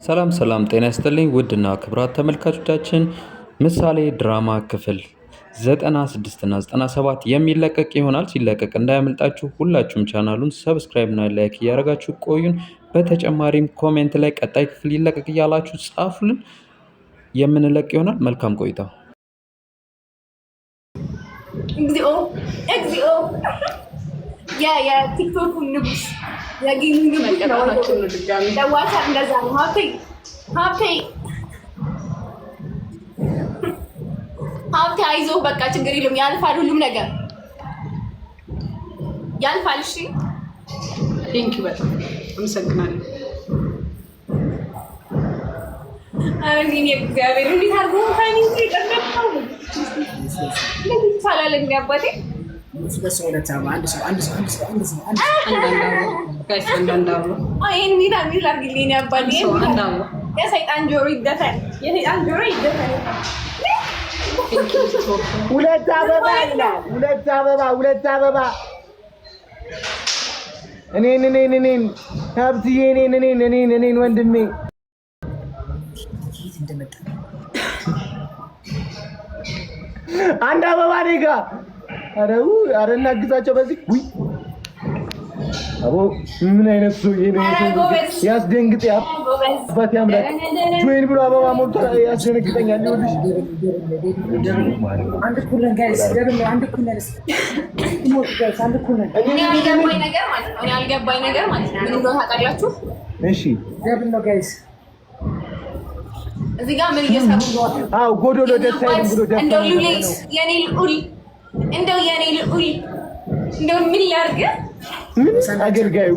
ሰላም ሰላም፣ ጤና ይስጥልኝ ውድና ክብራት ተመልካቾቻችን ምሳሌ ድራማ ክፍል 96 እና 97 የሚለቀቅ ይሆናል። ሲለቀቅ እንዳያመልጣችሁ ሁላችሁም ቻናሉን subscribe እና like እያደረጋችሁ ቆዩን። በተጨማሪም comment ላይ ቀጣይ ክፍል ይለቀቅ እያላችሁ ጻፉልን፣ የምንለቅ ይሆናል። መልካም ቆይታ። እግዚኦ እግዚኦ! የቲክቶኩ ንጉስ፣ የ game ኡ ንጉስ ነው። ደዋቻ እንደዛ ነው። ሀብቴ ሀብቴ ሀብቴ አይዞህ፣ በቃ ችግር የለም፣ ያልፋል። ሁሉም ነገር ያልፋል። እሺ Thank you፣ በጣም አመሰግናለሁ። ኧረ እኔ እግዚአብሔር እንዴት አድርጎ timing ይቀርበው እንዴት ይቻላል? እንደ አባቴ Guys አንዳንድ አበባ። ይሄን ሚታ ሚል አድርግልኝ አባቴ። ሰው አንድ አበባ። የሰይጣን ጆሮ ይደፈን፣ የሰይጣን ጆሮ ይደፈን። Thank you ቲክቶክ። ሁለት አበባ ይላል። ሁለት አበባ፣ ሁለት አበባ። እኔን እኔን እኔን ሀብትዬ እኔን እኔን እኔን እኔን ወንድሜ አንድ አበባ እኔ ጋ። ኧረ ኧረ እናግዛቸው በዚህ። ውይ አቦ ምን አይነት ሰውዬ ነው? ያስደንግጥ። አባት ያምላክ join ብሎ አበባ ሞልቶ ያስደነግጠኛል። ይኸውልሽ አንድ እኩል ነን guys፣ double ነው። አንድ እኩል ነን guys፣ አንድ እኩል ነን። እኔ ያልገባኝ ነገር ማለት ነው፣ እኔ ያልገባኝ ነገር ማለት ነው ምን እንደሆነ ታውቃላችሁ? እሺ። Double ነው guys። እዚህ ጋር ምን እየሰሩ እንደሆነ አዎ ጎዶሎ ደስ አይልም ብሎ ደስ እንደው ሉሌ የኔ ልዑል፣ እንደው የኔ ልዑል፣ እንደው ምን ላድርግ? ምን አገልጋዩ።